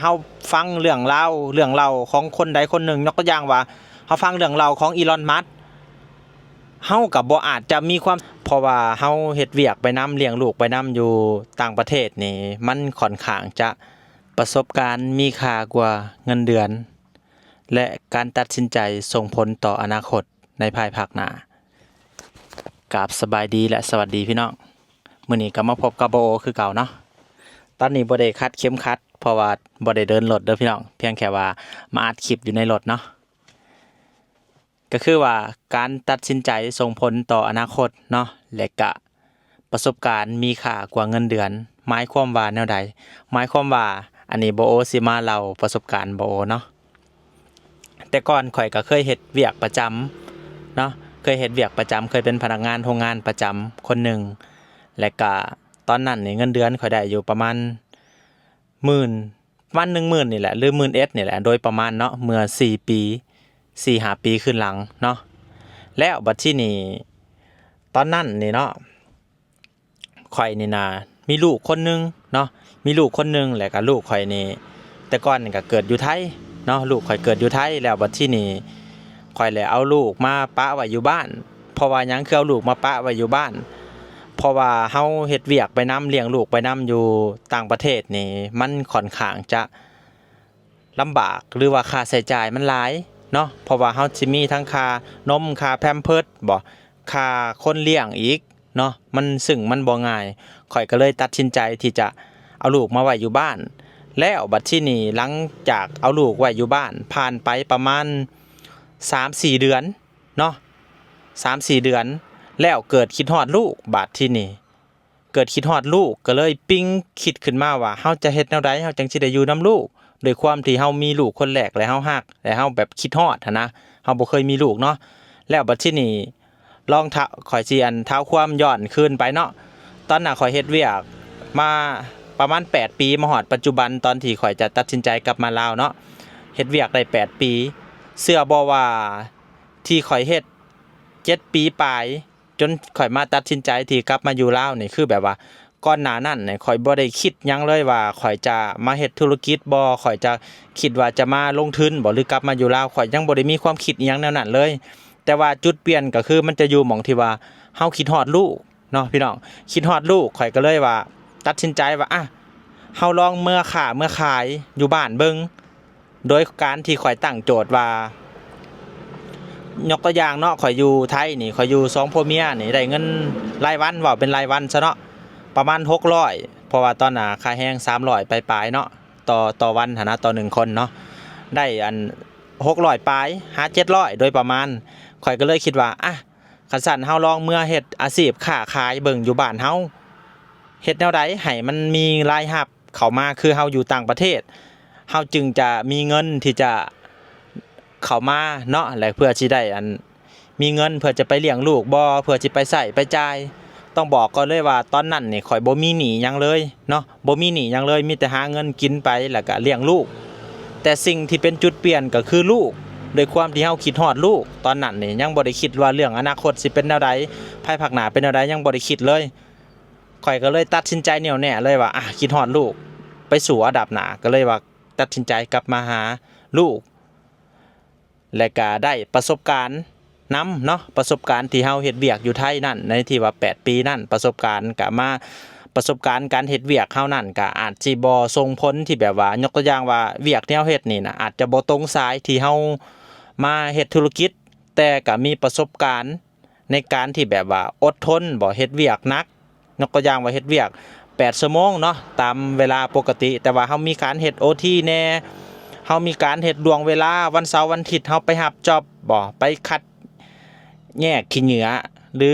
ເຮົາຟັງເລື່ອງລາວ ເລື່ອງເລົ່າຂອງຄົນໃດຄົນໜຶ່ງ, ຍົກຕົວຢ່າງວ່າ ເຮົາຟັງເລື່ອງເລົ່າຂອງອີລອນ ມັສ ເຮົາກໍບໍ່ອາດຈະມີຄວາມ ເພາະວ່າເຮົາເຮັດວຽກໄປນຳ ລ້ຽງລູກໄປນຳຢູ່ຕ່າງປະເທດນີ້ ມັນຂ້ອນຂ້າງຈະ ປະສົບການມີຄ່າກວ່າເງິນເດືອນ ແລະ ການຕັດສິນໃຈສົ່ງຜົນຕໍ່ອະນາຄົດໃນພາຍພາກໜ້າ. ກາບສະບາຍດີ ແລະ ສະຫວັດດີພີ່ນ້ອງ. ມື້ນີ້ກໍມາພົບກັບບໍ່ໂອຄືເກົ່າເນາະ. ຕອນນີ້ບໍ່ໄດ້ຂັດເຂັມຂັດ ເພາະວ່າບໍ່ໄດ້ເດີນລົດເດີພີ່ນ້ອງ, ພຽງແຄ່ວ່າມາອັດຄລິບຢູ່ໃນລົດເນາະ. ກໍຄືວ່າການຕັດສິນໃຈສົ່ງຜົນຕໍ່ອະນາຄົດເນາະ ແລະກະປະສົບການມີຄ່າກວ່າເງິນເດືອນ ໝາຍຄວາມວ່າແນວໃດ? ໝາຍຄວາມວ່າ ອັນນີ້ບໍ່ໂອຊິມາເລົ່າປະສົບການບໍ່ໂອເນາະ. ແຕ່ກ່ອນຂ້ອຍກໍເຄີຍເຮັດວຽກປະຈຳເນາະ, ເຄີຍເຮັດວຽກປະຈຳ ເຄີຍເປັນພະນັກງານໂຮງງານປະຈຳຄົນໜຶ່ງ ແລະກະຕອນນັ້ນນີ້ເງິນເດືອນຂ້ອຍໄດ້ຢູ່ປະມານ ໝື່ນ ປະມານໜຶ່ງໝື່ນນີ້ແຫຼະ ຫຼື ໝື່ນເອັດນີ້ແຫຼະ ໂດຍປະມານເນາະ ເມື່ອສີ່ປີ ສີ່ຫ້າປີຄືນຫຼັງເນາະ. ແລ້ວບັດທີນີ້ ຕອນນັ້ນນີ້ເນາະ ຂ້ອຍນີ້ນະ ມີລູກຄົນໜຶ່ງເນາະ, ມີລູກຄົນໜຶ່ງ ແລ້ວກະລູກຂ້ອຍນີ້ ແຕ່ກ່ອນນີ້ກະເກີດຢູ່ໄທເນາະ, ລູກຂ້ອຍເກີດຢູ່ໄທ ແລ້ວບັດທີນີ້ ຂ້ອຍແຫຼະເອົາລູກມາປະໄວ້ຢູ່ບ້ານ. ເພາະວ່າຫຍັງຄືເອົາລູກມາປະໄວ້ຢູ່ບ້ານ? ເພາະວ່າເຮົາເຮັດວຽກໄປນຳ ລ້ຽງລູກໄປນຳຢູ່ຕ່າງປະເທດນີ້ ມັນຂ້ອນຂ້າງຈະລຳບາກ ຫຼືວ່າຄ່າໃຊ້ຈ່າຍມັນຫຼາຍເນາະ, ເພາະວ່າເຮົາຊິມີທັງຄ່ານົມ ຄ່າແພມເພີດບໍ ຄ່າຄົນລ້ຽງອີກເນາະ, ມັນ ຊຶ່ງມັນບໍ່ງ່າຍ. ຂ້ອຍກໍເລີຍຕັດສິນໃຈທີ່ຈະເອົາລູກມາໄວ້ຢູ່ບ້ານ. ແລ້ວບັດທີນີ້ ຫຼັງຈາກເອົາລູກໄວ້ຢູ່ບ້ານ ຜ່ານໄປປະມານສາມສີ່ເດືອນ ເນາະ ສາມສີ່ເດືອນ ແລ້ວເກີດຄິດຮອດລູກ. ບາດທີນີ້ເກີດຄິດຮອດລູກ ກໍເລີຍປິງຄິດຂຶ້ນມາວ່າ ເຮົາຈະເຮັດແນວໃດ ເຮົາຈັ່ງຊິໄດ້ຢູ່ນຳລູກ? ດ້ວຍຄວາມທີ່ເຮົາມີລູກຄົນແລກ ແລະ ເຮົາຮັກ ແລະ ເຮົາແບບຄິດຮອດຫັ້ນນະ, ເຮົາບໍ່ເຄີຍມີລູກເນາະ. ແລ້ວບັດທີນີ້ ລອງຖ້າ ຂ້ອຍຊິ ອັນ ທ້າວຄວາມຍ້ອນຄືນໄປເນາະ, ຕອນນັ້ນຂ້ອຍເຮັດວຽກມາປະມານແປດປີ ມາຮອດປັດຈຸບັນ ຕອນທີ່ຂ້ອຍຈະຕັດສິນໃຈກັບມາລາວເນາະ, ເຮັດວຽກໄດ້ແປດປີ. ເຊື່ອບໍ່ວ່າ ທີ່ຂ້ອຍເຮັດເຈັດປີປາຍ ຈົນຂ້ອຍມາຕັດສິນໃຈທີ່ກັບມາຢູ່ລາວນີ້ ຄືແບບວ່າ ກ່ອນໜ້ານັ້ນນີ້ ຂ້ອຍບໍ່ໄດ້ຄິດຫຍັງເລີຍວ່າ ຂ້ອຍຈະມາເຮັດທຸລະກິດບໍ ຂ້ອຍຈະຄິດວ່າຈະມາລົງທຶນບໍ ຫຼືກັບມາຢູ່ລາວ, ຂ້ອຍຍັງບໍ່ໄດ້ມີຄວາມຄິດອີ່ຫຍັງແນວນັ້ນເລີຍ. ແຕ່ວ່າຈຸດປ່ຽນກໍຄື ມັນຈະຢູ່ໝ່ອງທີ່ວ່າ ເຮົາຄິດຮອດລູກ ເນາະ ພີ່ນ້ອງ, ຄິດຮອດລູກ ຂ້ອຍກໍເລີຍວ່າ ຕັດສິນໃຈວ່າ ອະ ເຮົາລອງເມືອຄ້າເມືອຂາຍຢູ່ບ້ານເບິ່ງ. ໂດຍການທີ່ຂ້ອຍຕັ້ງໂຈດວ່າ ຍົກຕົວຢ່າງເນາະ, ຂ້ອຍຢູ່ໄທນີ້ ຂ້ອຍຢູ່ສອງຜົວເມຍນີ້ ໄດ້ເງິນລາຍວັນ, ເວົ້າເປັນລາຍວັນຊະເນາະ, ປະມານຫົກຮ້ອຍ ເພາະວ່າຕອນໜ້າຄ່າແຮງສາມຮ້ອຍປາຍໆເນາະ ຕໍ່ ຕໍ່ວັນຫັ້ນນະ, ຕໍ່ໜຶ່ງຄົນເນາະ, ໄດ້ອັນຫົກຮ້ອຍປາຍຫາເຈັດຮ້ອຍໂດຍປະມານ. ຂ້ອຍກໍເລີຍຄິດວ່າ ອະ ຄັນຊັ້ນເຮົາລອງເມືອເຮັດອາຊີບຄ້າຂາຍເບິ່ງຢູ່ບ້ານເຮົາ, ເຮັດແນວໃດໃຫ້ມັນມີລາຍຮັບເຂົ້າມາ ຄືເຮົາຢູ່ຕ່າງປະເທດ ເຮົາຈຶ່ງຈະມີເງິນທີ່ຈະເຂົ້າມາເນາະ, ແລະ ເພື່ອຊິໄດ້ ອັນ ມີເງິນເພື່ອຈະໄປລ້ຽງລູກບໍ ເພື່ອຊິໄປໃຊ້ໄປຈ່າຍ. ຕ້ອງບອກກ່ອນເລີຍວ່າ ຕອນນັ້ນນີ້ຂ້ອຍບໍ່ມີໜີ້ຫຍັງເລີຍເນາະ, ບໍ່ມີໜີ້ຫຍັງເລີຍ, ມີແຕ່ຫາເງິນກິນໄປ ແລ້ວກໍລ້ຽງລູກ. ແຕ່ສິ່ງທີ່ເປັນຈຸດປ່ຽນກໍຄືລູກ, ດ້ວຍຄວາມທີ່ເຮົາຄິດຮອດລູກ. ຕອນນັ້ນນີ້ຍັງບໍ່ໄດ້ຄິດວ່າເລື່ອງອະນາຄົດຊິເປັນແນວໃດ, ພາຍພາກໜ້າເປັນແນວໃດ, ຍັງບໍ່ໄດ້ຄິດເລີຍ. ຂ້ອຍກໍເລີຍຕັດສິນໃຈແນ່ວແນ່ເລີຍວ່າ ອາ ຄິດຮອດລູກ, ໄປສູ່ອັນດັບໜ້າ. ກໍເລີຍວ່າຕັດສິນໃຈກັບມາຫາລູກ ແລະກະໄດ້ປະສົບການນຳເນາະ, ປະສົບການທີ່ເຮົາເຮັດວຽກຢູ່ໄທນັ້ນ ໃນທີ່ວ່າແປດປີນັ້ນ, ປະສົບການກະມາ ປະສົບການການເຮັດວຽກເຮົານັ້ນ ກະອາດຊິບໍ່ສົ່ງຜົນທີ່ແບບວ່າ ຍົກຕົວຢ່າງວ່າ ວຽກທີ່ເຮົາເຮັດນີ້ນະ ອາດຈະບໍ່ຕົງສາຍທີ່ເຮົາມາເຮັດທຸລະກິດ, ແຕ່ກະມີປະສົບການໃນການທີ່ແບບວ່າອົດທົນບໍ ເຮັດວຽກໜັກ, ຍົກຕົວຢ່າງວ່າເຮັດວຽກແປດຊົ່ວໂມງເນາະ ຕາມເວລາປົກກະຕິ, ແຕ່ວ່າເຮົາມີການເຮັດໂອທີແດ່, ເຮົາມີການເຮັດລ່ວງເວລາ, ວັນເສົາວັນອາທິດເຮົາໄປຮັບຈອບບໍ ໄປຄັດແຍກຂີ້ເຫຍື້ອ ຫຼື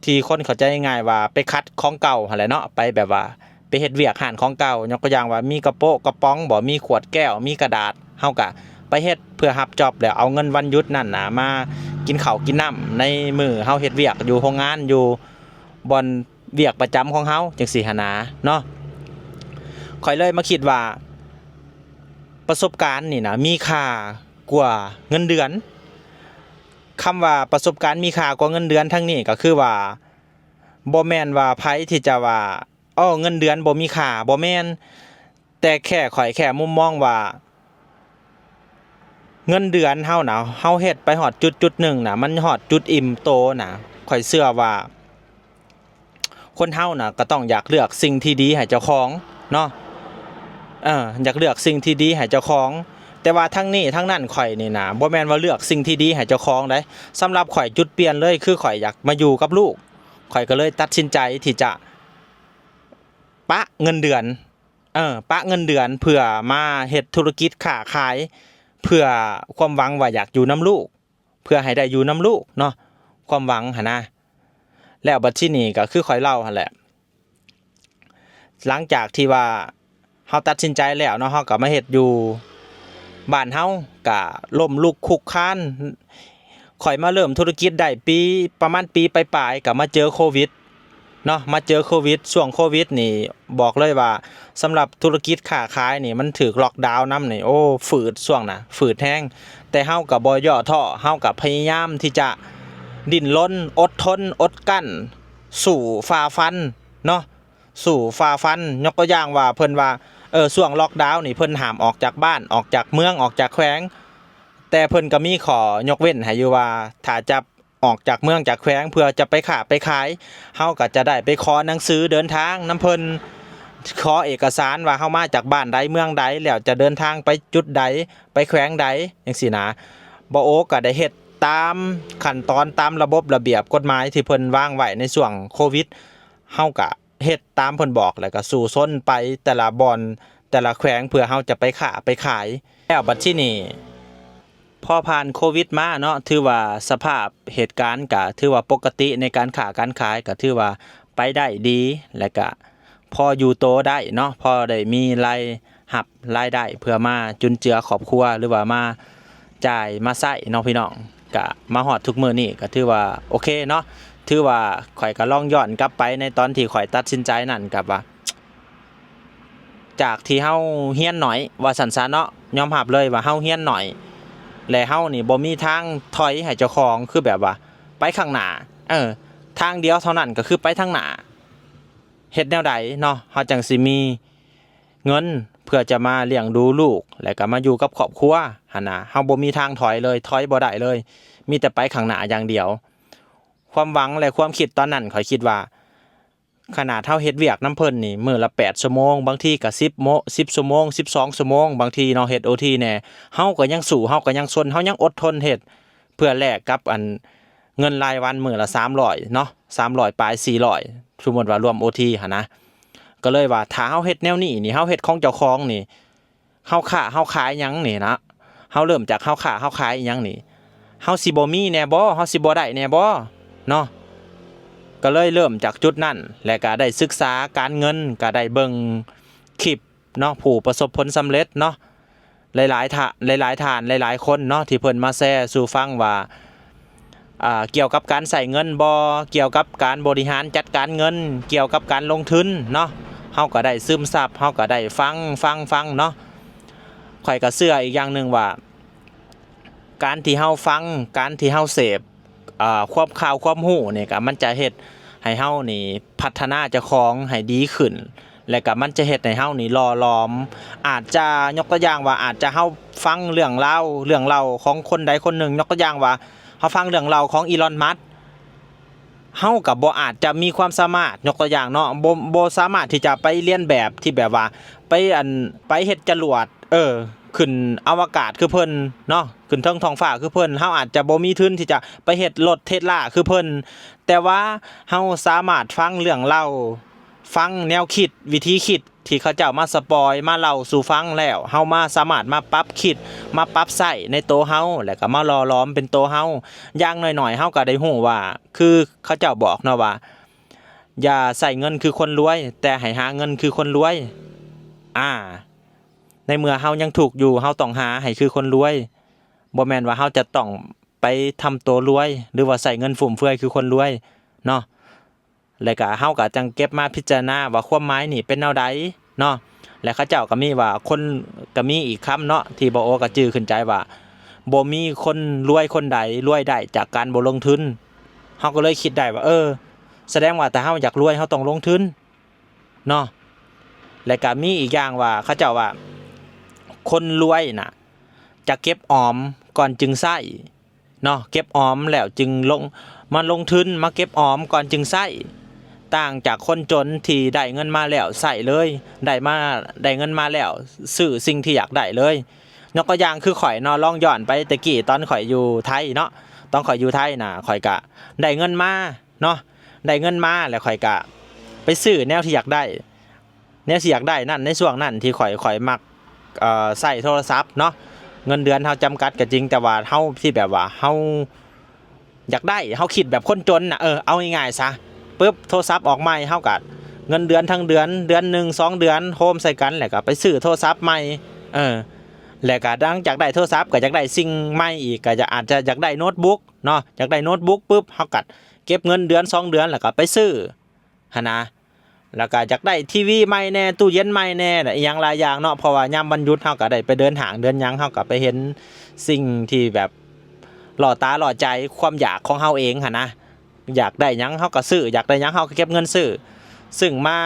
ທີ່ຄົນເຂົ້າໃຈງ່າຍວ່າໄປຂັດຂອງເກົ່າຫັ້ນແຫຼະເນາະ, ໄປແບບວ່າໄປເຮັດວຽກຮ້ານຂອງເກົ່າ, ຍົກຕົວຢ່າງວ່າມີກະໂປະກະປ໋ອງບໍ ມີຂວດແກ້ວ ມີກະດາດ, ເຮົາກະໄປເຮັດເພື່ອຮັບຈອບ ແລ້ວເອົາເງິນວັນຢຸດນັ້ນນະມາກິນເຂົ້າກິນນ້ຳ ໃນມື້ເຮົາເຮັດວຽກຢູ່ໂຮງງານ ຢູ່ບ່ອນ ວຽກປະຈຳຂອງເຮົາຈັ່ງຊີ້ຫັ້ນນາເນາະ. ຂ້ອຍເລີຍມາຄິດວ່າ ປະສົບການນີ້ນະມີຄ່າກວ່າເງິນເດືອນ. ຄຳວ່າປະສົບການມີຄ່າກວ່າເງິນເດືອນທັງນີ້ ກໍຄືວ່າ ບໍ່ແມ່ນວ່າໃຜທີ່ຈະວ່າ ອໍ ເງິນເດືອນບໍ່ມີຄ່າ, ບໍ່ແມ່ນ. ແຕ່ແຄ່ ຂ້ອຍແຄ່ມຸມມອງວ່າ ເງິນເດືອນເຮົານະ ເຮົາເຮັດໄປຮອດຈຸດຈຸດໜຶ່ງນະ ມັນຮອດຈຸດອີ່ມໂຕນະ ຂ້ອຍເຊື່ອວ່າ ຄົນເຮົານະກໍຕ້ອງຢາກເລືອກສິ່ງທີ່ດີໃຫ້ເຈົ້າຂອງເນາະ ເອີ ຢາກເລືອກສິ່ງທີ່ດີໃຫ້ເຈົ້າຂອງ. ແຕ່ວ່າທັງນີ້ທັງນັ້ນ ຂ້ອຍນີ້ນະ ບໍ່ແມ່ນວ່າເລືອກສິ່ງທີ່ດີໃຫ້ເຈົ້າຂອງໃດ. ສຳລັບຂ້ອຍ ຈຸດປ່ຽນເລີຍ ຄືຂ້ອຍຢາກມາຢູ່ກັບລູກ, ຂ້ອຍກໍເລີຍຕັດສິນໃຈທີ່ຈະປະເງິນເດືອນ ເອີ ປະເງິນເດືອນເພື່ອມາເຮັດທຸລະກິດຄ້າຂາຍ ເພື່ອຄວາມຫວັງວ່າຢາກຢູ່ນຳລູກ ເພື່ອໃຫ້ໄດ້ຢູ່ນຳລູກເນາະ ຄວາມຫວັງຫັ້ນນະ. ແລ້ວບັດທີນີ້ກໍຄືຂ້ອຍເລົ່າຫັ້ນແຫຼະ ຫຼັງຈາກທີ່ວ່າເຮົາຕັດສິນໃຈແລ້ວເນາະ ເຮົາກໍມາເຮັດຢູ່ບ້ານເຮົາ ກໍລົ້ມລຸກຄຸກຄານ. ຂ້ອຍມາເລີ່ມທຸລະກິດໄດ້ປີ ປະມານປີປາຍໆ ກໍມາເຈີໂຄວິດ ເນາະ ມາເຈີໂຄວິດ. ຊ່ວງໂຄວິດນີ້ບອກເລີຍວ່າ ສຳລັບທຸລະກິດຄ້າຂາຍນີ້ ມັນຖືກລັອກດາວນຳນີ້ ໂອ້ ຝືດ ຊ່ວງນະຝືດແຮງ. ແຕ່ເຮົາກໍບໍ່ຍໍ້ທໍ້ ເຮົາກໍພະຍາຍາມທີ່ຈະດີ້ນລົນ ອົດທົນ ອົດກັ້ນ ສູ້ຝ່າຟັນເນາະ ສູ້ຝ່າຟັນ. ຍົກຕົວຢ່າງວ່າ ເພິ່ນວ່າ ເອີ ຊ່ວງລັອກດາວນີ້ ເພິ່ນຫ້າມອອກຈາກບ້ານ ອອກຈາກເມືອງ ອອກຈາກແຂວງ ແຕ່ເພິ່ນກໍມີຂໍ້ຍົກເວັ້ນໃຫ້ຢູ່ວ່າ ຖ້າຈະ ອອກຈາກເມືອງຈາກແຂວງ ເພື່ອຈະໄປຄ້າໄປຂາຍ ເຮົາກໍຈະໄດ້ໄປຂໍໜັງສືເດີນທາງນຳເພິ່ນ ຂໍເອກະສານວ່າເຮົາມາຈາກບ້ານໃດເມືອງໃດ ແລ້ວຈະເດີນທາງໄປຈຸດໃດ ໄປແຂວງໃດ ຈັ່ງຊີ້ນະ. ບ່າວໂອກໍໄດ້ເຮັດຕາມຂັ້ນຕອນ ຕາມລະບົບລະບຽບກົດໝາຍທີ່ເພິ່ນວາງໄວ້ໃນຊ່ວງໂຄວິດ ເຮົາກະເຮັດຕາມເພິ່ນບອກ ແລ້ວກະສູ້ຊົນໄປແຕ່ລະບ່ອນ ແຕ່ລະແຂວງ ເພື່ອເຮົາຈະໄປຄ້າໄປຂາຍ. ແລ້ວບັດທີນີ້ ພໍຜ່ານໂຄວິດມາເນາະ ຖືວ່າສະພາບເຫດການກະຖືວ່າປົກກະຕິ ໃນການຄ້າການຂາຍກະຖືວ່າໄປໄດ້ດີ ແລະກະພໍຢູ່ໂຕໄດ້ເນາະ ພໍໄດ້ມີລາຍຮັບລາຍໄດ້ ເພື່ອມາຈຸນເຈືອຄອບຄົວ ຫຼືວ່າມາຈ່າຍມາໃຊ້ເນາະພີ່ນ້ອງ. ກະມາຮອດທຸກມື້ນີ້ກະຖືວ່າໂອເຄເນາະ ຖືວ່າຂ້ອຍກະລອງຍ້ອນກັບໄປໃນຕອນທີ່ຂ້ອຍຕັດສິນໃຈນັ້ນ ກັບວ່າ ຈາກທີ່ເຮົາຮຽນໜ້ອຍ ວ່າຊັ້ນຊະເນາະ ຍອມຮັບເລີຍວ່າເຮົາຮຽນໜ້ອຍ ແລະເຮົານີ້ບໍ່ມີທາງຖອຍໃຫ້ເຈົ້າຂອງ ຄືແບບວ່າໄປຂ້າງໜ້າ ເອີ ທາງດຽວເທົ່ານັ້ນກໍຄືໄປທາງໜ້າ. ເຮັດແນວໃດເນາະ ເຮົາຈັ່ງຊິມີເງິນເພື່ອຈະມາລ້ຽງດູລູກ ແລະກໍມາຢູ່ກັບຄອບຄົວຫັ້ນນະ? ເຮົາບໍ່ມີທາງຖອຍເລີຍ ຖອຍບໍ່ໄດ້ເລີຍ ມີແຕ່ໄປຂ້າງໜ້າຢ່າງດຽວ. ຄວາມຫວັງ ແລະ ຄວາມຄິດຕອນນັ້ນ ຂ້ອຍຄິດວ່າ ຂະໜາດເຮົາເຮັດວຽກນຳເພິ່ນນີ້ ມື້ລະແປດຊົ່ວໂມງ ບາງທີກໍສິບໂມ ສິບຊົ່ວໂມງ ສິບສອງຊົ່ວໂມງ ບາງທີເນາະ ເຮັດໂອທີແດ່ ເຮົາກໍຍັງສູ້ ເຮົາກໍຍັງຊົນ ເຮົາຍັງອົດທົນເຮັດ ເພື່ອແລກກັບອັນເງິນລາຍວັນມື້ລະສາມຮ້ອຍເນາະ ສາມຮ້ອຍປາຍ ສີ່ຮ້ອຍ ສົມມຸດວ່າລວມໂອທີຫັ້ນນະ. ກໍເລີຍວ່າ ຖ້າເຮົາເຮັດແນວນີ້ນີ້ ເຮົາເຮັດຂອງເຈົ້າຂອງນີ້ ເຮົາຄ້າເຮົາຂາຍຫຍັງນີ້ນະ ເຮົາເລີ່ມຈາກເຮົາຄ້າເຮົາຂາຍອີ່ຫຍັງນີ້ ເຮົາຊິບໍ່ມີແດ່ບໍ່? ເຮົາຊິບໍ່ໄດ້ແດ່ບໍ່? ເນາະ ກໍເລີຍເລີ່ມຈາກຈຸດນັ້ນ ແລະກໍໄດ້ສຶກສາການເງິນ ກໍໄດ້ເບິ່ງຄລິບເນາະ ຜູ້ປະສົບຜົນສຳເລັດເນາະ ຫຼາຍໆທ່ານ ຫຼາຍໆທ່ານ ຫຼາຍໆຄົນເນາະ ທີ່ເພິ່ນມາແຊສູ່ຟັງວ່າ ອ່າ ກ່ຽວກັບການໃຊ້ເງິນບໍ່ ກ່ຽວກັບການບໍລິຫານຈັດການເງິນ ກ່ຽວກັບການລົງທຶນເນາະ ເຮົາກໍໄດ້ຊຶມຊັບ ເຮົາກໍໄດ້ຟັງ ຟັງ ຟັງເນາະ. ຂ້ອຍກໍເຊື່ອອີກຢ່າງໜຶ່ງວ່າ ການທີ່ເຮົາຟັງ ການທີ່ເຮົາເສບ ອ່າ ຄວາມຂ່າວຄວາມຮູ້ນີ້ກໍ ມັນຈະເຮັດໃຫ້ເຮົານີ້ພັດທະນາເຈົ້າຂອງໃຫ້ດີຂຶ້ນ ແລະກໍມັນຈະເຮັດໃຫ້ເຮົານີ້ຫຼໍ່ຫຼອມ ອາດຈະ ຍົກຕົວຢ່າງວ່າ ອາດຈະເຮົາຟັງເລື່ອງລາວ ເລື່ອງເລົ່າຂອງຄົນໃດຄົນໜຶ່ງ ຍົກຕົວຢ່າງວ່າ ເຮົາຟັງເລື່ອງເລົ່າຂອງອີລອນ ມັສ ເຮົາກໍບໍ່ອາດຈະມີຄວາມສາມາດ ຍົກຕົວຢ່າງເນາະ ບໍ່ ບໍ່ສາມາດທີ່ຈະໄປລຽນແບບທີ່ແບບວ່າ ໄປອັນ ໄປເຮັດຈະຫຼວດ ເອີ ຂຶ້ນອະວະກາດຄືເພິ່ນເນາະ ຂຶ້ນເທິງທ້ອງຟ້າຄືເພິ່ນ ເຮົາອາດຈະບໍ່ມີທຶນທີ່ຈະໄປເຮັດລົດເທສລາຄືເພິ່ນ ແຕ່ວ່າເຮົາສາມາດຟັງເລື່ອງເລົ່າ ຟັງແນວຄິດ ວິທີຄິດ ທີ່ເຂົາເຈົ້າມາສະປອຍ ມາເລົ່າສູ່ຟັງແລ້ວ ເຮົາມາສາມາດມາປັບຄິດ ມາປັບໃຊ້ໃນໂຕເຮົາ ແລ້ວກໍມາຫຼໍ່ຫຼອມເປັນໂຕເຮົາ. ຢ່າງໜ້ອຍໆ ເຮົາກໍໄດ້ຮູ້ວ່າ ຄືເຂົາເຈົ້າບອກເນາະວ່າ ຢ່າໃຊ້ເງິນຄືຄົນລວຍ ແຕ່ໃຫ້ຫາເງິນຄືຄົນລວຍ. ອາ ໃນເມື່ອເຮົາຍັງທຸກຢູ່ ເຮົາຕ້ອງຫາໃຫ້ຄືຄົນລວຍ ບໍ່ແມ່ນວ່າເຮົາຈະຕ້ອງໄປທຳໂຕລວຍ ຫຼືວ່າໃຊ້ເງິນຟຸມເຟືອຍຄືຄົນລວຍເນາະ. ແລ້ວກະເຮົາກະຈັ່ງເກັບມາພິຈາລະນາວ່າຄວາມໝາຍນີ້ເປັນແນວໃດເນາະ. ແລະເຂົາເຈົ້າກະມີວ່າ ຄົນ ກະມີອີກຄຳເນາະ ທີ່ບ່າວໂອກະຈື່ຂຶ້ນໃຈວ່າ ບໍ່ມີຄົນລວຍຄົນໃດລວຍໄດ້ຈາກການບໍ່ລົງທຶນ. ເຮົາກໍເລີຍຄິດໄດ້ວ່າ ເອີ ສະແດງວ່າຖ້າເຮົາຢາກລວຍ ເຮົາຕ້ອງລົງທຶນເນາະ. ແລະກະມີອີກຢ່າງວ່າ ເຂົາເຈົ້າວ່າ ຄົນລວຍນະ ຈະເກັບອອມກ່ອນຈຶ່ງໃຊ້ເນາະ, ເກັບອອມແລ້ວຈຶ່ງລົງ ມາລົງທຶນ ມາເກັບອອມກ່ອນຈຶ່ງໃຊ້. ຕ່າງຈາກຄົນຈົນທີ່ໄດ້ເງິນມາແລ້ວໃຊ້ເລີຍ, ໄດ້ມາ ໄດ້ເງິນມາແລ້ວຊື້ສິ່ງທີ່ຢາກໄດ້ເລີຍ. ຍົກຕົວຢ່າງຄືຂ້ອຍເນາະ, ລອງຍ້ອນໄປແຕ່ກີ້ຕອນຂ້ອຍຢູ່ໄທເນາະ, ຕອນຂ້ອຍຢູ່ໄທນະ ຂ້ອຍກະໄດ້ເງິນມາເນາະ, ໄດ້ເງິນມາແລ້ວຂ້ອຍກະໄປຊື້ແນວທີ່ຢາກໄດ້. ແນວທີ່ຢາກໄດ້ນັ້ນ ໃນຊ່ວງນັ້ນທີ່ຂ້ອຍ ຂ້ອຍມັກ ເອີ ໃຊ້ໂທລະສັບເນາະ, ເງິນເດືອນເຮົາຈຳກັດກໍຈິງ ແຕ່ວ່າເຮົາທີ່ແບບວ່າເຮົາຢາກໄດ້ ເຮົາຄິດແບບຄົນຈົນນະ. ເອີ ເອົາງ່າຍໆຊະ ປຶບ ໂທລະສັບອອກໃໝ່ ເຮົາກໍເງິນເດືອນທັງເດືອນ ເດືອນໜຶ່ງ ສອງເດືອນ ໂຮມໃສ່ກັນ ແລ້ວກໍໄປຊື້ໂທລະສັບໃໝ່. ເອີ ແລ້ວກໍຫຼັງຈາກໄດ້ໂທລະສັບ ກໍຢາກໄດ້ສິ່ງໃໝ່ອີກ, ກໍຈະ ອາດຈະຢາກໄດ້ໂນ້ດບຸກເນາະ, ຢາກໄດ້ໂນ້ດບຸກປຶບ ເຮົາກໍເກັບເງິນເດືອນສອງເດືອນ ແລ້ວກໍໄປຊື້ຫັ້ນນະ. ແລ້ວກໍຢາກໄດ້ທີວີໃໝ່ແດ່ ຕູ້ເຢັນໃໝ່ແດ່ ແລະ ອີ່ຫຍັງຫຼາຍຢ່າງເນາະ, ເພາະວ່າຍາມວັນຢຸດເຮົາກໍໄດ້ໄປເດີນຫ້າງເດີນຫຍັງ ເຮົາກໍໄປເຫັນສິ່ງທີ່ແບບຫຼໍ່ຕາຫຼໍ່ໃຈ ຄວາມຢາກຂອງເຮົາເອງຫັ້ນນະ, ຢາກໄດ້ຫຍັງເຮົາກໍຊື້ ຢາກໄດ້ຫຍັງເຮົາກໍເກັບເງິນຊື້. ຊຶ່ງມາ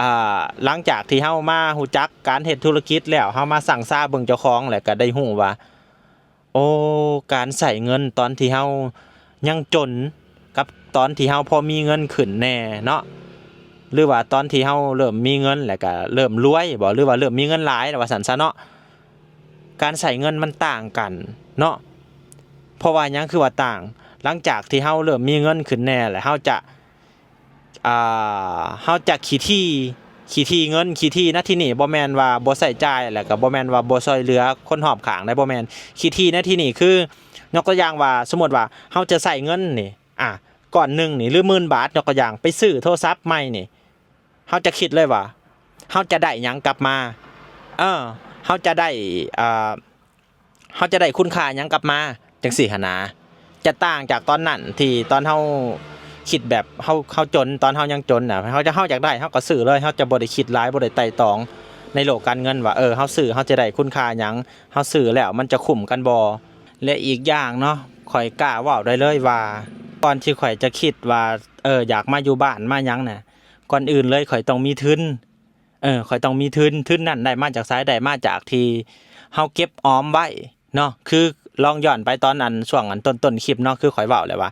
ອ່າ ຫຼັງຈາກທີ່ເຮົາມາຮູ້ຈັກການເຮັດທຸລະກິດແລ້ວ ເຮົາມາຊັ່ງຊາເບິ່ງເຈົ້າຂອງ ແລ້ວກໍໄດ້ຮູ້ວ່າ ໂອ້ ການໃຊ້ເງິນຕອນທີ່ເຮົາຍັງຈົນ ກັບຕອນທີ່ເຮົາພໍມີເງິນຂຶ້ນແດ່ເນາະ ຫຼືວ່າຕອນທີ່ເຮົາເລີ່ມມີເງິນ ແລ້ວກະເລີ່ມລວຍບໍ ຫຼືວ່າເລີ່ມມີເງິນຫຼາຍ ວ່າຊັ້ນຊະເນາະ, ການໃຊ້ເງິນມັນຕ່າງກັນເນາະ. ເພາະວ່າຫຍັງຄືວ່າຕ່າງ? ຫຼັງຈາກທີ່ເຮົາເລີ່ມມີເງິນຂຶ້ນແດ່ ແລ້ວເຮົາຈະ ອ່າ ເຮົາຈະຂີ້ຖີ່ ຂີ້ຖີ່ເງິນ ຂີ້ຖີ່ນະ. ທີ່ນີ້ບໍ່ແມ່ນວ່າບໍ່ໃຊ້ຈ່າຍ ແລ້ວກໍບໍ່ແມ່ນວ່າບໍ່ຊ່ວຍເຫຼືອຄົນຮອບຂ້າງໃດ໋ ບໍ່ແມ່ນ. ຂີ້ຖີ່ໃນທີ່ນີ້ຄື ຍົກຕົວຢ່າງວ່າ ສົມມຸດວ່າເຮົາຈະໃຊ້ເງິນນີ້ ອ່າ ກ້ອນໜຶ່ງນີ້ ຫຼື ໝື່ນບາດ ຍົກຕົວຢ່າງ ໄປຊື້ໂທລະສັບໃໝ່ນີ້ ເຮົາຈະຄິດເລີຍວ່າ ເຮົາຈະໄດ້ຫຍັງກັບມາ? ເອີ ເຮົາຈະໄດ້ ອ່າ ເຮົາຈະໄດ້ຄຸນຄ່າຫຍັງກັບມາ ຈັ່ງຊີ້ຫັ້ນນະ. ຈະຕ່າງຈາກຕອນນັ້ນ ທີ່ຕອນເຮົາຄິດແບບເຮົາ ເຮົາຈົນ ຕອນເຮົາຍັງຈົນນະ ເຮົາຈະ ເຮົາຢາກໄດ້ ເຮົາກໍຊື້ເລີຍ, ເຮົາຈະບໍ່ໄດ້ຄິດຫຼາຍ ບໍ່ໄດ້ໄຕ່ຕອງໃນໂລກການເງິນວ່າ ເອີ ເຮົາຊື້ ເຮົາຈະໄດ້ຄຸນຄ່າຫຍັງ, ເຮົາຊື້ແລ້ວມັນຈະຄຸ້ມກັນບໍ່? ແລະ ອີກຢ່າງເນາະ ຂ້ອຍກ້າເວົ້າໄດ້ເລີຍວ່າ ກ່ອນທີ່ຂ້ອຍຈະຄິດວ່າ ເອີ ຢາກມາຢູ່ບ້ານມາຫຍັງນະ ກ່ອນອື່ນເລີຍຂ້ອຍຕ້ອງມີທຶນ. ເອີ ຂ້ອຍຕ້ອງມີທຶນ, ທຶນນັ້ນໄດ້ມາຈາກໃສ? ໄດ້ມາຈາກທີ່ເຮົາເກັບອອມໄວ້ເນາະ. ຄືລອງຍ້ອນໄປຕອນອັນ ຊ່ວງອັນຕົ້ນໆຄລິບເນາະ ຄືຂ້ອຍເວົ້າແລ້ວວ່າ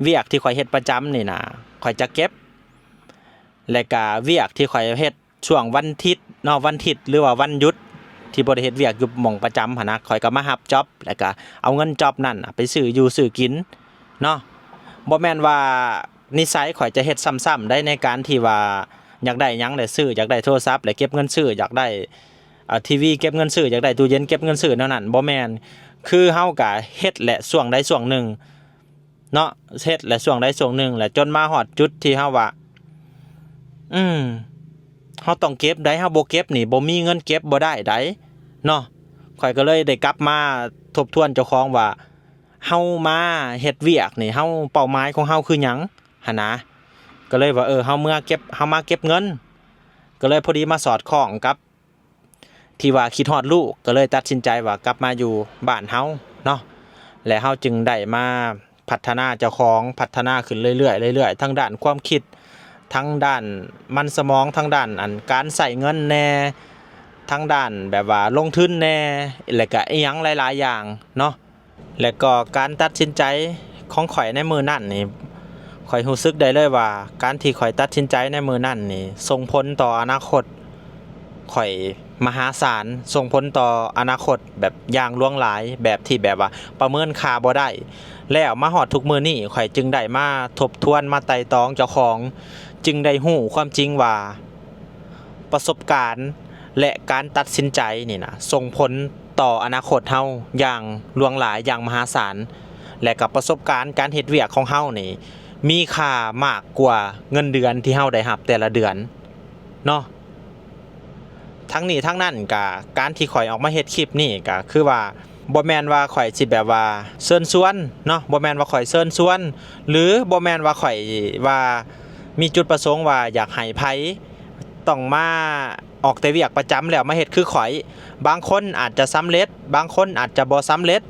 ວຽກທີ່ຂ້ອຍເຮັດປະຈຳນີ້ນະ ຂ້ອຍຈະເກັບ ແລະກະວຽກທີ່ຂ້ອຍເຮັດຊ່ວງວັນທິດເນາະ ວັນທິດ ຫຼືວ່າວັນຢຸດ ທີ່ບໍ່ໄດ້ເຮັດວຽກຢູ່ໝ່ອງປະຈຳຫັ້ນນະ ຂ້ອຍກໍມາຮັບຈັອບ ແລະກະເອົາເງິນຈັອບນັ້ນນະໄປຊື້ຢູ່ຊື້ກິນເນາະ. ບໍ່ແມ່ນວ່າ ນິໄສຂ້ອຍຈະເຮັດຊ້ຳໆໄດ໋ ໃນການທີ່ວ່າຢາກໄດ້ຫຍັງແລ້ວຊື້, ຢາກໄດ້ໂທລະສັບແລ້ວເກັບເງິນຊື້, ຢາກໄດ້ ເອີ ທີວີເກັບເງິນຊື້, ຢາກໄດ້ຕູ້ເຢັນເກັບເງິນຊື້ ແນວນັ້ນ ບໍ່ແມ່ນ. ຄືເຮົາກະເຮັດແຫຼະຊ່ວງໃດຊ່ວງໜຶ່ງເນາະ, ເຮັດແຫຼະຊ່ວງໃດຊ່ວງໜຶ່ງ ແລ້ວຈົນມາຮອດຈຸດທີ່ເຮົາວ່າ ອືມ ເຮົາຕ້ອງເກັບໄດ໋, ເຮົາບໍ່ເກັບນີ້ ບໍ່ມີເງິນເກັບບໍ່ໄດ້ໄດ໋ເນາະ. ຂ້ອຍກໍເລີຍໄດ້ກັບມາທົບທວນເຈົ້າຂອງວ່າ ເຮົາມາເຮັດວຽກນີ້ ເຮົາ ເປົ້າໝາຍຂອງເຮົາຄືຫຍັງຫັ້ນນະ. ກໍເລີຍວ່າ ເອີ ເຮົາເມືອເກັບ ເຮົາມາເກັບເງິນ. ກໍເລີຍພໍດີມາສອດຄ່ອງກັບທີ່ວ່າຄິດຮອດລູກ, ກໍເລີຍຕັດສິນໃຈວ່າກັບມາຢູ່ບ້ານເຮົາເນາະ ແລະ ເຮົາຈຶ່ງໄດ້ມາພັດທະນາເຈົ້າຂອງ, ພັດທະນາຂຶ້ນເລື້ອຍໆ ເລື້ອຍໆ ທັງດ້ານຄວາມຄິດ, ທັງດ້ານມັນສະໝອງ, ທັງດ້ານອັນການໃຊ້ເງິນແດ່, ທັງດ້ານແບບວ່າລົງທຶນແດ່ ແລະ ກະອີ່ຫຍັງຫຼາຍໆຢ່າງເນາະ. ແລະກໍການຕັດສິນໃຈຂອງຂ້ອຍໃນມື້ນັ້ນນີ້ ຂ້ອຍຮູ້ສຶກໄດ້ເລີຍວ່າ ການທີ່ຂ້ອຍຕັດສິນໃຈໃນມື້ນັ້ນນີ້ ສົ່ງຜົນຕໍ່ອະນາຄົດຂ້ອຍມະຫາສານ, ສົ່ງຜົນຕໍ່ອະນາຄົດແບບຢ່າງຫຼວງຫຼາຍ, ແບບທີ່ແບບວ່າປະເມີນຄ່າບໍ່ໄດ້. ແລ້ວມາຮອດທຸກມື້ນີ້ ຂ້ອຍຈຶ່ງໄດ້ມາທົບທວນ, ມາໄຕ່ຕອງເຈົ້າຂອງ, ຈຶ່ງໄດ້ຮູ້ຄວາມຈິງວ່າ ປະສົບການ ແລະ ການຕັດສິນໃຈນີ້ນະ ສົ່ງຜົນຕໍ່ອະນາຄົດເຮົາຢ່າງຫຼວງຫຼາຍ, ຢ່າງມະຫາສານ ແລະ ກັບປະສົບການການເຮັດວຽກຂອງເຮົານີ້ ມີຄ່າມາກກວ່າເງິນເດືອນທີ່ເຮົາໄດ້ຮັບແຕ່ລະເດືອນເນາະ. ທັງນີ້ທັງນັ້ນກະ ການທີ່ຂ້ອຍອອກມາເຮັດຄລິບນີ້ກະຄືວ່າ ບໍ່ແມ່ນວ່າຂ້ອຍຊິແບບວ່າເຊີນຊວນເນາະ, ບໍ່ແມ່ນວ່າຂ້ອຍເຊີນຊວນ ຫຼື ບໍ່ແມ່ນວ່າຂ້ອຍວ່າມີຈຸດປະສົງວ່າຢາກໃຫ້ໃຜຕ້ອງມາອອກແຕ່ວຽກປະຈຳແລ້ວມາເຮັດຄືຂ້ອຍ. ບາງຄົນອາດຈະສຳເລັດ, ບາງຄົນອາດຈະບໍ່ສຳເລັດ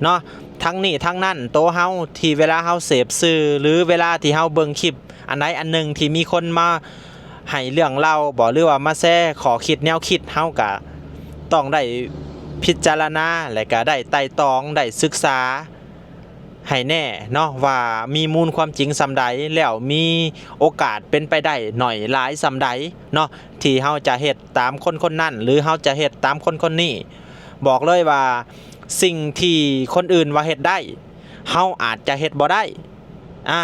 ເນາະ. ທັງນີ້ທັງນັ້ນ ໂຕເຮົາທີ່ເວລາເຮົາເສບສື່ ຫຼື ເວລາທີ່ເຮົາເບິ່ງຄລິບອັນໃດອັນໜຶ່ງທີ່ມີຄົນມາ ໃຫ້ເລື່ອງເລົ່າບໍ ຫຼືວ່າມາແຊຂໍ້ຄິດແນວຄິດ ເຮົາກະຕ້ອງໄດ້ພິຈາລະນາ ແລະກະໄດ້ໄຕ່ຕອງ ໄດ້ສຶກສາໃຫ້ແນ່ເນາະ ວ່າມີມູນຄວາມຈິງສ່ຳໃດ ແລ້ວມີໂອກາດເປັນໄປໄດ້ໜ້ອຍຫຼາຍສ່ຳໃດເນາະ ທີ່ເຮົາຈະເຮັດຕາມຄົນຄົນນັ້ນ ຫຼືເຮົາຈະເຮັດຕາມຄົນຄົນນີ້. ບອກເລີຍວ່າ ສິ່ງທີ່ຄົນອື່ນວ່າເຮັດໄດ້ ເຮົາອາດຈະເຮັດບໍ່ໄດ້. ອາ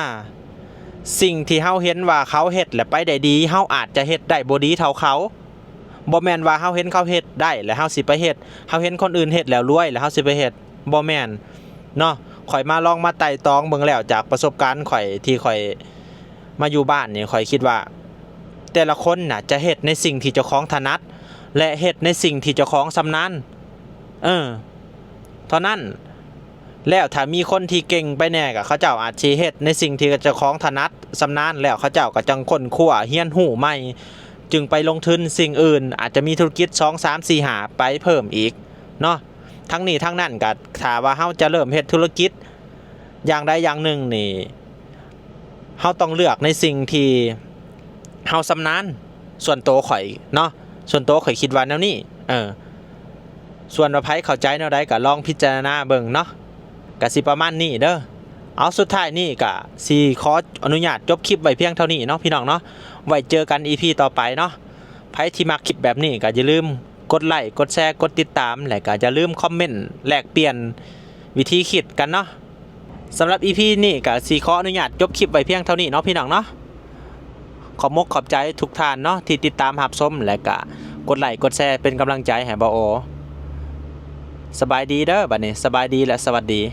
ສິ່ງທີ່ເຮົາເຫັນວ່າເຂົາເຮັດແລ້ວໄປໄດ້ດີ ເຮົາອາດຈະເຮັດໄດ້ບໍ່ດີເທົ່າເຂົາ. ບໍ່ແມ່ນວ່າເຮົາເຫັນເຂົາເຮັດໄດ້ແລ້ວເຮົາຊິໄປເຮັດ, ເຮົາເຫັນຄົນອື່ນເຮັດແລ້ວລວຍແລ້ວເຮົາຊິໄປເຮັດ, ບໍ່ແມ່ນເນາະ. ຂ້ອຍມາລອງມາໄຕ່ຕອງເບິ່ງແລ້ວ ຈາກປະສົບການຂ້ອຍທີ່ຂ້ອຍມາຢູ່ບ້ານນີ້ ຂ້ອຍຄິດວ່າ ແຕ່ລະຄົນນະຈະເຮັດໃນສິ່ງທີ່ເຈົ້າຂອງຖະໜັດ ແລະ ເຮັດໃນສິ່ງທີ່ເຈົ້າຂອງຊຳນານ ເອີ ເທົ່ານັ້ນ. ແລ້ວຖ້າມີຄົນທີ່ເກັ່ງໄປແດ່ ກໍເຂົາເຈົ້າອາດຊິເຮັດໃນສິ່ງທີ່ເຈົ້າຂອງຖະໜັດຊຳນານ ແລ້ວເຂົາເຈົ້າກໍຈັ່ງຄົ້ນຄວ້າຮຽນຮູ້ໃໝ່ ຈຶ່ງໄປລົງທຶນສິ່ງອື່ນ ອາດຈະມີທຸລະກິດສອງ ສາມ ສີ່ ຫ້າ ໄປເພີ່ມອີກເນາະ. ທັງນີ້ທັງນັ້ນ ກໍຖ້າວ່າເຮົາຈະເລີ່ມເຮັດທຸລະກິດຢ່າງໃດຢ່າງໜຶ່ງນີ້ ເຮົາຕ້ອງເລືອກໃນສິ່ງທີ່ເຮົາຊຳນານ. ສ່ວນໂຕຂ້ອຍເນາະ ສ່ວນໂຕຂ້ອຍຄິດວ່າແນວນີ້ ເອີ ສ່ວນວ່າໃຜເຂົ້າໃຈແນວໃດກໍລອງພິຈາລະນາເບິ່ງເນາະ. ກະຊິປະມານນີ້ເດີ. ເອົາ ສຸດທ້າຍນີ້ກະຊິຂໍອະນຸຍາດຈົບຄລິບໄວ້ພຽງເທົ່ານີ້ເນາະ ພີ່ນ້ອງເນາະ. ໄວ້ເຈີກັນອີພີຕໍ່ໄປເນາະ. ໃຜທີ່ມັກຄລິບແບບນີ້ກໍຢ່າລືມກົດໄລ ກົດແຊ ກົດຕິດຕາມ ແລະ ກໍຢ່າລືມຄອມເມັນແລກປ່ຽນວິທີຄິດກັນເນາະ. ສຳລັບອີພີນີ້ກໍຊິຂໍອະນຸຍາດຈົບຄລິບໄວ້ພຽງເທົ່ານີ້ເນາະ ພີ່ນ້ອງເນາະ. ຂອບມົກຂອບໃຈທຸກທ່ານເນາະ ທີ່ຕິດຕາມຮັບຊົມ ແລະ ກະກົດໄລ ກົດແຊ ເປັນກຳລັງໃຈໃຫ້ບ່າວໂອ. ສະບາຍດີເດີ ບັດນີ້ ສະບາຍດີ ແລະ ສະຫວັດດີ.